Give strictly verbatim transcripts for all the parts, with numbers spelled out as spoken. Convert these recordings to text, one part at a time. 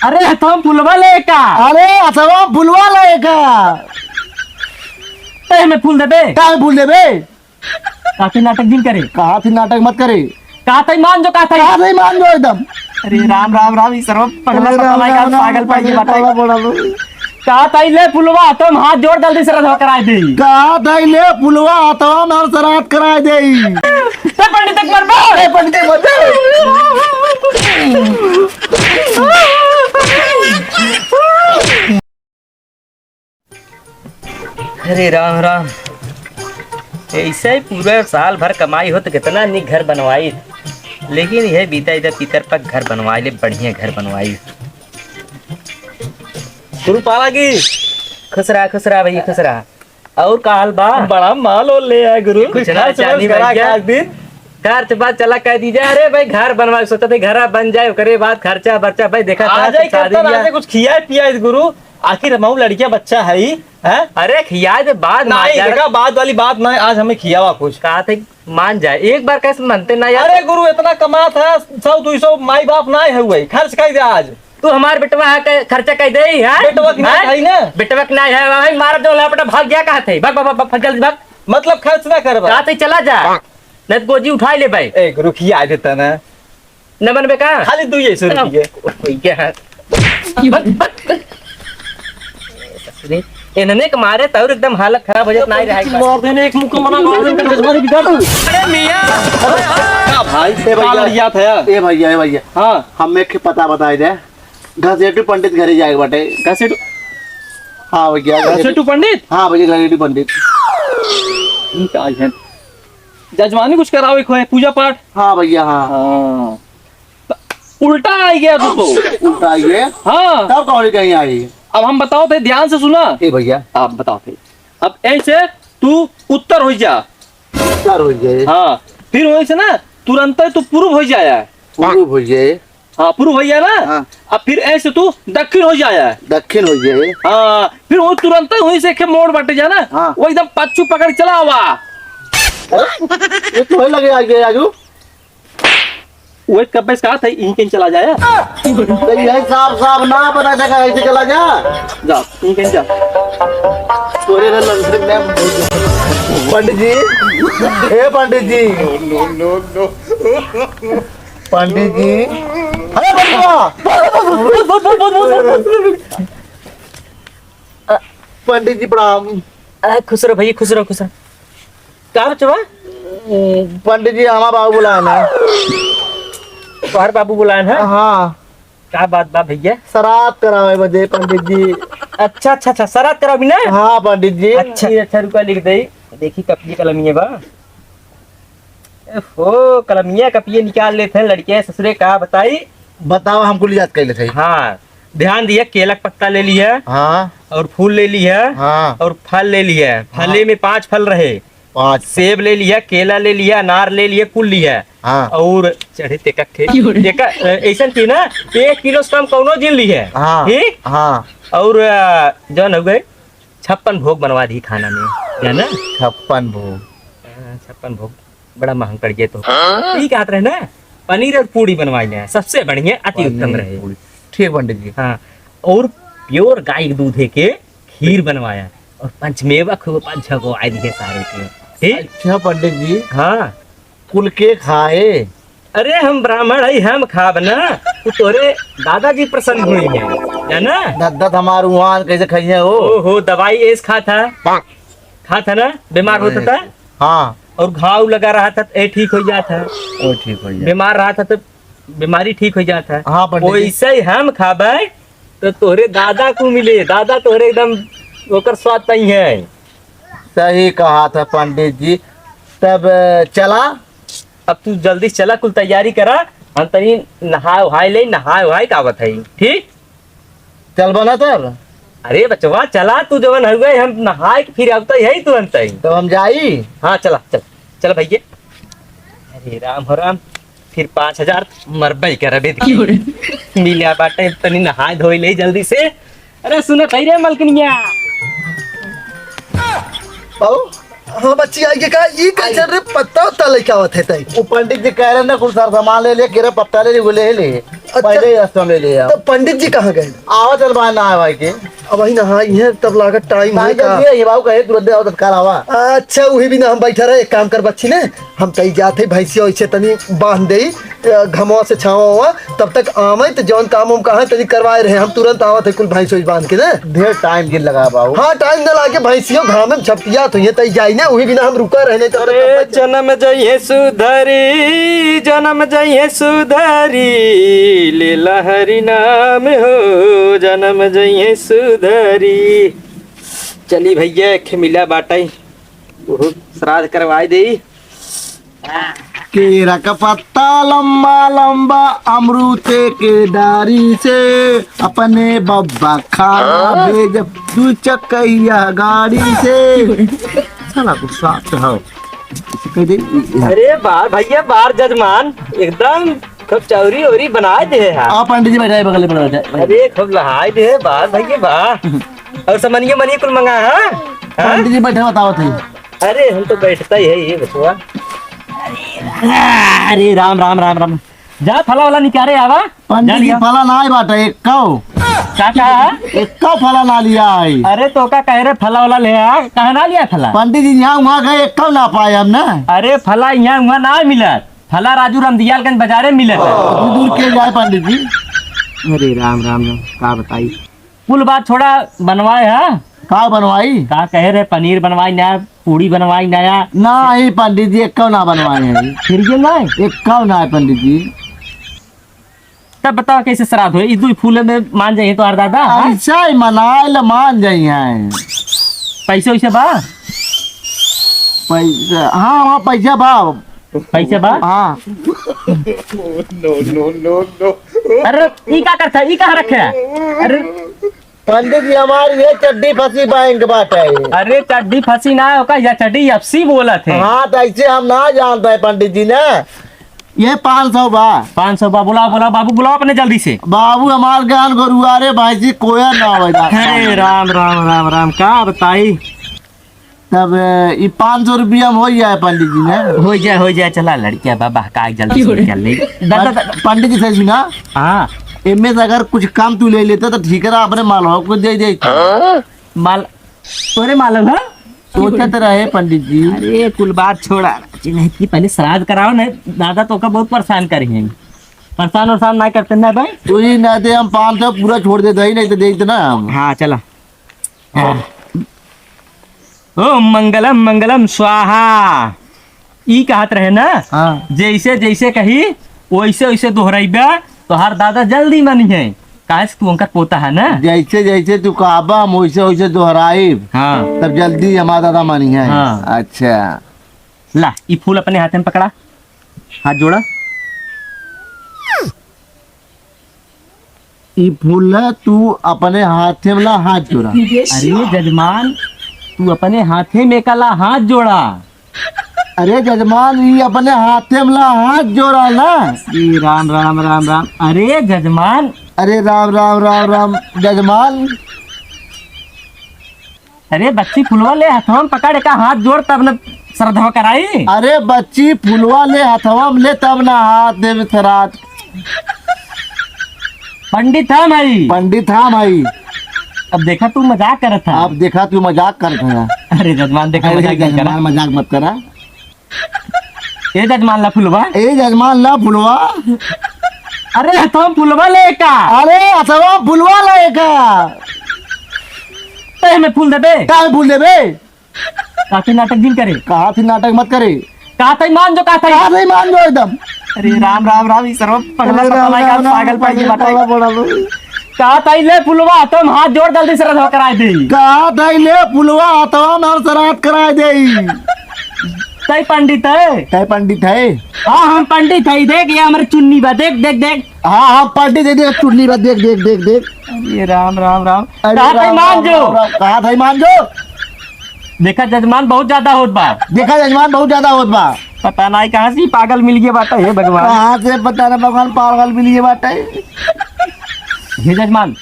अरे, हथवा फुलवा ले का? अरे, हथवा फुलवा ले का? ते हमें फूल देबे? का फूल देबे? काफी नाटक जिन करे। कहा थी नाटक मत करे। कहा थई मान जो, कहा थई। कहा थई मान जो एकदम। अरे राम, राम, राम, ई सरवा पगला अरे राम, पगला राम, का राम, पागल पागल पागल बताई। पागल पड़ा लो। कहा थई ले फुलवा, तुम हाथ जोड़ जल्दी से रधवा कराए दे। कहा थई ले फुलवा, तुम हर सरात कराए दे। ते पंडित एक मरबे। ए पंडित एक मरबे। अरे राम राम, ऐसे ही पूरा साल भर कमाई हो तो कितना नीक घर बनवाई, लेकिन यह बीता इधर पितर पक घर बनवाई ले, बढ़िया घर बनवाई। गुरु पाला की खुश रहा, खुश रहा भैया, खुश रहा। और का हाल बा? बड़ा माल और ले आए गुरु। कुछ ना, खर्च चांदी वर्च करा भैया। का एक दिन? खर्च बात चला कह दीजिए। अरे भाई, घर बनवा सोचत है, घर बन जाए, ओकरे बाद खर्चा बर्चा भाई देखा आ था, जाए शादी करता ना, ब्याह। आज कुछ खियाए पियाए गुरु। आखिर हम लड़किया बच्चा है ही, हैं? अरे खियाए दे बाद में नहीं, यार। देखा, बाद वाली बात नहीं, आज हमें खियावा कुछ। कहा थे मान जाए, एक बार कैसे मानते ना यार। अरे गुरु, इतना कमात है, सौ दो सौ माई बाप ना है हुए, खर्च कर दे आज। तू हमार बेटवा है के खर्चा कर दे ही, हैं? बेटवा की ना हैं? है ना? बेटवा की ना है, भाई मार दो लापटा भाग गया कहा थे, भाग, भाग, भाग, भाग, जल्दी भाग। मतलब खर्च ना करबा? कहा थे चला जा, नहीं तो गोजी उठा ले भाई। ए गुरु, खिया देता ना। न बनबे का? खाली दुइये सौ रुपये। कोई क्या है? बक, बक, बक। ससुरे, इन्हने के मारे तौर एकदम हालत खराब हो जात, नाई रहा है। मार देने एक मुक्का मना, मार देने का जज्बा नहीं बिगाड़। अरे मियाँ! का भाई? ए भैया। का लड़ियात है? ए भैया, ए भैया। हाँ। हम एक पता बताई दे। घसेटू पंडित घरे जाए के बाटे। घसेटू? हाँ भैया, घसेटू पंडित? हाँ भैया, घसेटू पंडित। ठीक है, आज है। जजमानी कुछ करावे को है, पूजा पाठ? हाँ भैया, हाँ। हाँ। त उल्टा आई गया तू तो। उल्टा आई गया? हाँ। तब कौन कहीं आई? अब हम बताओ थे, ध्यान से सुना। ए भैया। आप बताओ थे। अब ऐसे तू उत्तर हो जा। उत्तर हो जाए। हाँ। फिर वहीं से ना तुरंत ही तू पूर्व हो जाया। पूर्व हो जाए। हाँ, पूर्व हो जाए ना। हाँ। अब फिर ऐसे तू दक्षिण हो जाया। दक्षिण हो जाए। हाँ। फिर वो तुरंत ही वहीं से एक मोड़ बाटे जाना। हाँ। वो एकदम पच्चू पकड़ चला हुआ। अरे, ये तो है लगे आ गया आजू। वो एक कब्बे से कहा था, यहीं कहीं चला जाया। तो यही साफ साफ ना पता चला, ऐसे चला जा। जा, यहीं कहीं जा। तोरे रे लंदन में पंडित जी, हे पंडित जी। No, no, no, no। पंडित जी। अरे बचवा। पंडित जी प्रणाम। अरे खुश रहो भैया, खुश रहो, खुश रहो। का बचवा? पंडित जी, हमार बाबू बुलाए ना। तोहर बाबू बुलाए ना? हाँ। का बात बा भैया? श्राद्ध करावे बदे पंडित जी। अच्छा, अच्छा, अच्छा, श्राद्ध करावे ना? हाँ पंडित जी। अच्छा, ये अच्छा, रुका, लिख दे। देखी कपिये कलमिये बा। ए हो, कलमिया कपिये निकाल लेत हैं लड़के ससुरे, का बताई? बताओ, हमको लियात कैले थे। हाँ, ध्यान दिया, केला के पत्ता ले लिया। हाँ। और फूल ले लिया। हाँ। और फल ले लिया। फले हाँ। में पाँच फल रहे। पाँच। सेब ले लिया, केला ले लिया, अनार ले लिया, कुल लिया। हाँ। और चढ़े तेका खे-, तेका, अ, ऐसन की ना, एक किलो से कम कौनो जिन लिया। हाँ। ठीक? हाँ। और, अ, जौन हो गए, छप्पन भोग बनवा दी खाना में, जाना? छप्पन भोग। हाँ, छप्पन भोग बड़ा महंग पड़ गया तो। हाँ? ठीक कहत रहे ना, पनीर और पूड़ी बनवाई ना, सबसे बढ़िया, अति उत्तम पनीर रहे। पूड़ी। ठीक पंडित जी। हाँ, और pure गाय के दूधे के खीर बनवाया और पंचमेवा खूब झगवाई दिए सारे के। ठीक? अच्छा पंडित जी। हाँ। कुल के खाए? अरे हम ब्राह्मण हई, हम खाब ना, तू तोरे दादाजी प्रसन्न हुई है, जाना? दद्दत हमार उहान कैसे खाइए हो? ओहो, दवाई एस खात है, खात है ना, बीमार होत था। हाँ। और घाव लगा रहा था, ए ठीक हो जात है। ओ ठीक हो जात। बीमार रहा था तो बीमारी ठीक हो जात है। हाँ, पंडित जी। वैसे ही हम खाबे तो तोहरे दादा को मिले, दादा तोहरे एकदम ओकर स्वाद तई है। सही कहा था पंडित जी। तब चला? अब तू जल्दी से चला, कुल तैयारी करा, हम तनी नहाए उहाए ले, नहाए उहाए के आवत है, ठीक? चलबा ना तब? अरे बचवा, चला तू जवन हुए, हम नहाए के फिर आवत है तुरंत ही। तब हम जाई? हाँ, चला, चल, चल भैया। अरे राम हो राम, फिर पाँच हजार मरबे करबे। क्यों रे? मिला बाटे, तनी नहाए धोए ले जल्दी से। अरे सुनत है रे मलकिनिया। बाबू, हाँ बच्ची आई के का, ई कैसे रे पत्ता उत्ता लेके आवत है तई? वो पंडित जी कह रहे ना, कुल सर सामान ले ले, केरा पत्ता ले ले, वो ले ले। अच्छा, पहले ही रास्ता में ले आओ। तो पंडित जी कहाँ गए? आवा चल बाहर ना आए भाई के। अब वही नहाई है, तब लागत टाइम भाई है का? जल्दी है, ये बाबू कहे तुरंत आओ, तत्काल आवा। अच्छा, वही भी ना हम बैठा रहे, एक काम कर बच्ची ने, हम कहीं जाते भैंसिया वैसे तनी बांध दे, अ, घमवा से छावा हुआ, तब तक आवे तो जौन काम हम कहा तनी करवाए रहे, हम तुरंत आवत है कुल भैंस वैस बांध के ना। ढेर टाइम के लगा बाबू। हाँ, टाइम ना लागे, भैंसियों घाम में छपिया तो ये तई जाई ना, वही बिना हम रुका रहने तो अरे, जन्म जइहे सुधरी, जन्म जइहे सुधरी, लेला हरि नाम हो, जन्म जइहे सुधरी। चली भैया, एक ठे मिला बाटई, ओहू श्राद्ध करवाई देई। केरा का पत्ता लंबा लंबा, अमरूते के डारी से, अपने बब्बा खाना भेजब दू चकैया गाड़ी से। साला गुस्सा तो हो। इसे कह दे। अरे बार भैया, बार जजमान, एकदम खूब चौरी ओरी बनाए दे है। आ पंडित जी बैठा है बगल में, बैठा है। अरे खूब लहाए दे है बार भैया बा। और समनिया मनिया कुल मंगा, हाँ? हाँ? पंडित जी बैठे बतावत है। अरे हम तो बैठता ही है ये बचवा। अरे राम राम राम राम। जा फला वाला निकारे आवा। पंडित जी, फला ना आए बाटा, एक काओ। का कहा? एक काओ फला ना लिया आई। अरे तो का कहे रे, फला वाला ले आ, कहाँ ना लिया फला? पंडित जी, यहाँ वहाँ गए, एक काओ ना पाए हम ना। अरे फला यहाँ वहाँ ना मिलत, फला राजू रमदियालगंज बाजारे मिलत है। दूर दूर के जाए पंडित जी। अरे राम राम राम, का बताई। कुल बात छोड़ा, बनवाए हा? का बनवाई? का कहे रहे, पनीर बनवाई नया, पूड़ी बनवाई नया। नाही पंडित जी, एक्कौ ना बनवाए हैं। फिर ये ना? एक्कौ ना है पंडित जी। तब बताओ कैसे श्राद्ध होई? ई दुई फूले में मान जाइए तोहार दादा, हाँ? ऐसा ही मनाए ल मान जाई हैं। पैसे वैसे बा? पैसा, हाँ, हाँ, पैसा बा। पैसा बा? हाँ। No, no, no, no। अरे, ई का करता है? ई कहाँ रखे है? अरे। पंडित जी, हमारी ये चड्डी फंसी बैंक बाटे। अरे, चड्डी फंसी ना है, ओका या चड्डी एफसी बोलत है। हाँ, तो ऐसे हम ना जानते हैं पंडित जी ने। ये पाँच सौ बा। पाँच सौ बा, बुलाओ, बुलाओ, बाबू, बुलाओ अपने जल्दी से। बाबू, हमार ज्ञान गुरुआ रे, भैंसी कोयर ना हो जाता। अरे, राम, राम, राम, राम, का बताई? तब, ए, ई पाँच सौ रुपया में हो जाए पंडित जी ने? हो जाए, हो जाए, चला लड़किया बाबा का जल्दी से निकल ले। दादा, दादा। पंडित जी से सुना। हाँ। एमे से अगर कुछ कम तू ले लेता तो ठीक रहा, अपने मालवा को दे दे। माल, तोरे मालम है? सोचत रहे पंडित जी। अरे कुल बात छोड़ा, नहीं कि पहले श्राद्ध कराओ ना, दादा तो का बहुत परेशान करी हैं। परेशान वरेशान ना करते ना भाई। तू ही ना दे, हम पाँच सौ पूरा छोड़ देते ही नहीं तो देते ना हम। हाँ चला। हाँ। ओम मंगलम मंगलम स्वाहा। ई कहत रहे ना, हाँ। जैसे जैसे कही, वैसे वैसे दोहराइबा, तोहार दादा जल्दी मनी है, काहे से तू उनकर पोता है ना। जैसे जैसे तू कहबा, हम वैसे वैसे दोहराइब। हाँ। तब जल्दी हमार दादा मनी है। हाँ। अच्छा। ला, ई फूल अपने हाथे में पकड़ा, हाथ जोड़ा। ई फूल ला तू अपने हाथे में ला, हाथ जोड़ा। अरे जजमान, तू अपने हाथे में का ला, हाथ जोड़ा। अरे जजमान, ई अपने हाथे में ला, हाथ जोड़ा ना। श्री राम, राम, राम, राम। अरे जजमान। अरे राम, राम, राम, राम, जजमान। अरे बच्ची फुलवा ले हथवा में पकड़ का हाथ जोड़ तब न श्राद्धवा कराई। अरे बच्ची फुलवा ले हथवा में ले तब न हाथ देवे श्राद्ध। पंडित हम हई। पंडित हम हई। अब देखा तू मजाक करत है। अब देखा तू मजाक करत है। अरे जजमान देखा अरे मजाक मत करा। जजमान मजाक मत करा। ए जजमान ला फुलवा। ए जजमान ला फुलवा। अरे हथवा फुलवा लेका। अरे हथवा फुलवा लेका। तै हमें फूल देबे। का फूल देबे? काफी नाटक जिन करे। कहा थी नाटक मत करे। कहा तई मान जो, कहा तई। कहा थी मान जो एकदम। अरे राम राम राम, ई सर्व पगला अरे राम पगला का राम राम, पागल पागल पगला बाटे। पगला पड़ा लो। कहा तई ले फुलवा, तुम हाथ जोड़ जल्दी से श्राद्ध कराए दे। कहा तई ले फुलवा, तुम हम श्राद्ध कराए दे। तई पंडित है? तई पंडित है? हाँ, हम पंडित है। देख, ये हमारे चुन्नी बा, देख, देख, देख। हाँ, हम पंडित है, देख, चुन्नी बा, देख, देख, देख, देख। अरे राम, राम, राम। अरे कहा राम, तई मान राम, जो। राम, राम। कहा तई मान जो। देखा जजमान बहुत ज्यादा होत बा। देखा जजमान बहुत ज्यादा होत बा। पता नाई कहाँ से ई पागल मिल गया बाटे, हे भगवान। कहाँ से पता ना भगवान पागल मिल गया बाटे। हे जजमान।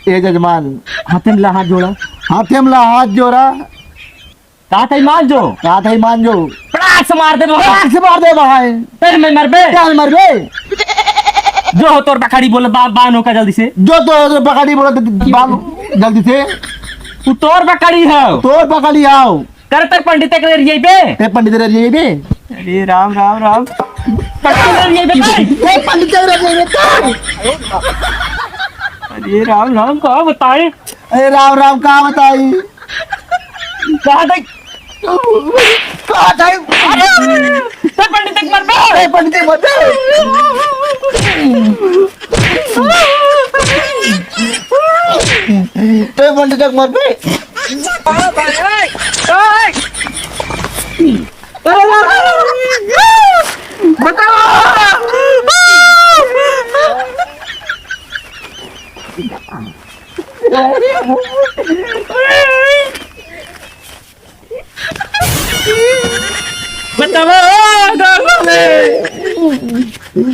ए जजमान। हाथे में ला हाथ जोड़ा। हाथे में ला हाथ जोड़ा। कहा तई मान जो। कहा तई मान जो। पड़ाक से मार दे भाई। पड़ाक से मार दे भाई। तै हमें मरबे। तै हमें मरबे। जो हो तोर बकरी बोल, बा-, बान्हो का जल्दी से। जो तो हो तोर बकरी बोल, बान्हो जल्दी से। तू तोर बकरी हो। तोर बकरी आओ। कर तक पंडित के रे बे। ते पंडित रे बे। अरे राम, राम, राम। पंडित रे बे। ए, पंडित रे बे। अरे राम, राम, का बताए? अरे राम, राम, का बताई? कहाँ तक? कहाँ तक? अरे, अरे, अरे, ते पंडित के मत बे। ते पंडित के मत बे। ते पंडित के मत बे। बतावा, ओ, गाँव में।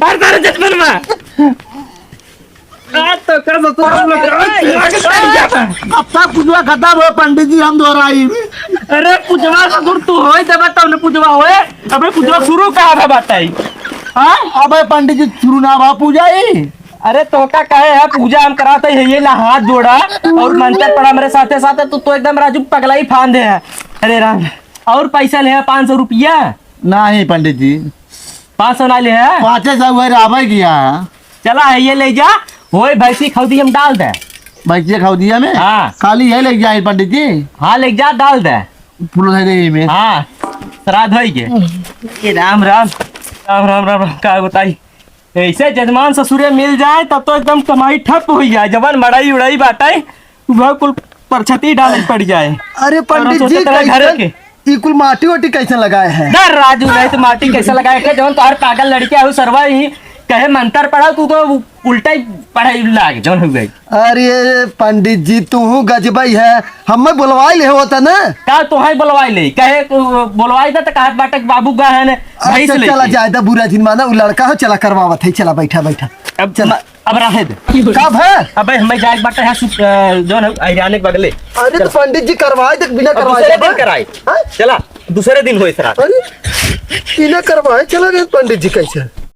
हर तारे जतन में। आज तो कर दो, तो हम लोग, अब तक पूजवा खत्म हो, पंडित जी, हम दोहराई। अरे, पूजवा ससुर तू होई देबा, तब न पूजवा होए। अबे, पूजवा शुरू कहाँ था, बताई? हाँ? अबे, पंडित जी, शुरू ना भा पूजा ही। अरे, तोहका कहे है, पूजा हम कराते हैं, ये ला हाथ जोड़ा और मंत्र पढ़ा मेरे साथे साथे, तू तो एकदम राजू पगला ही फांदे है। अरे राम, और पैसा ले है पाँच सौ रुपया? नहीं पंडित जी। पाँच सौ ना ले है? पाँचे सौ वही रावे किया। चला है, ये ले जा, वही भैंसी खौदी हम डाल दे। भैंसिया खौदिया में? हाँ। खाली है ले जाए पंडित जी। हाँ, ले जा, डाल दे। फूल है दे में। हाँ, श्राद्ध होई के। ये राम राम, राम राम, राम राम, का बताई? ऐसे जजमान ससुरे मिल जाए तब तो एकदम कमाई ठप हो जाए। जवन मड़ई उड़ई बाटे, वह कुल परछती डाले पड़ जाए। अरे पंडित जी, सोचत रहे घरे कैसन के। ई कुल माटी ओटी कैसे लगाए हैं? डर राजू, नहीं तो माटी कैसे लगाए थे? जवन तोहर पागल लड़किया हो सरवा ही कहे मंत्र पढ़ा, तू तो उल्टा ही पढ़ाई लाग जवन हो गई। अरे पंडित जी, तू गजबई है, हमें बुलवाई ले होता ना। का तोहाई बुलवाई ले? कहे, बोलवाई था तो कहत बाटे कि बाबू गए हैं ने, अच्छा, भैंस लेके। चला जाए दा, बुरा जिन माना, उ लड़का हो, चला करवावत है, चला बैठा, बैठा। अब चला। म-, अब रहे दे। कब है? अबे हमें जाए के बाटे है सु-, अ, जौन है, अहिराने के बगले। अरे तो चला। पंडित जी करवाए दे, बिना अब करवाए दूसरे दे। दिन कराए। हाँ? चला, दूसरे दिन होए सरा। अरे, बिना करवाए चला गए पंडित जी कैसे?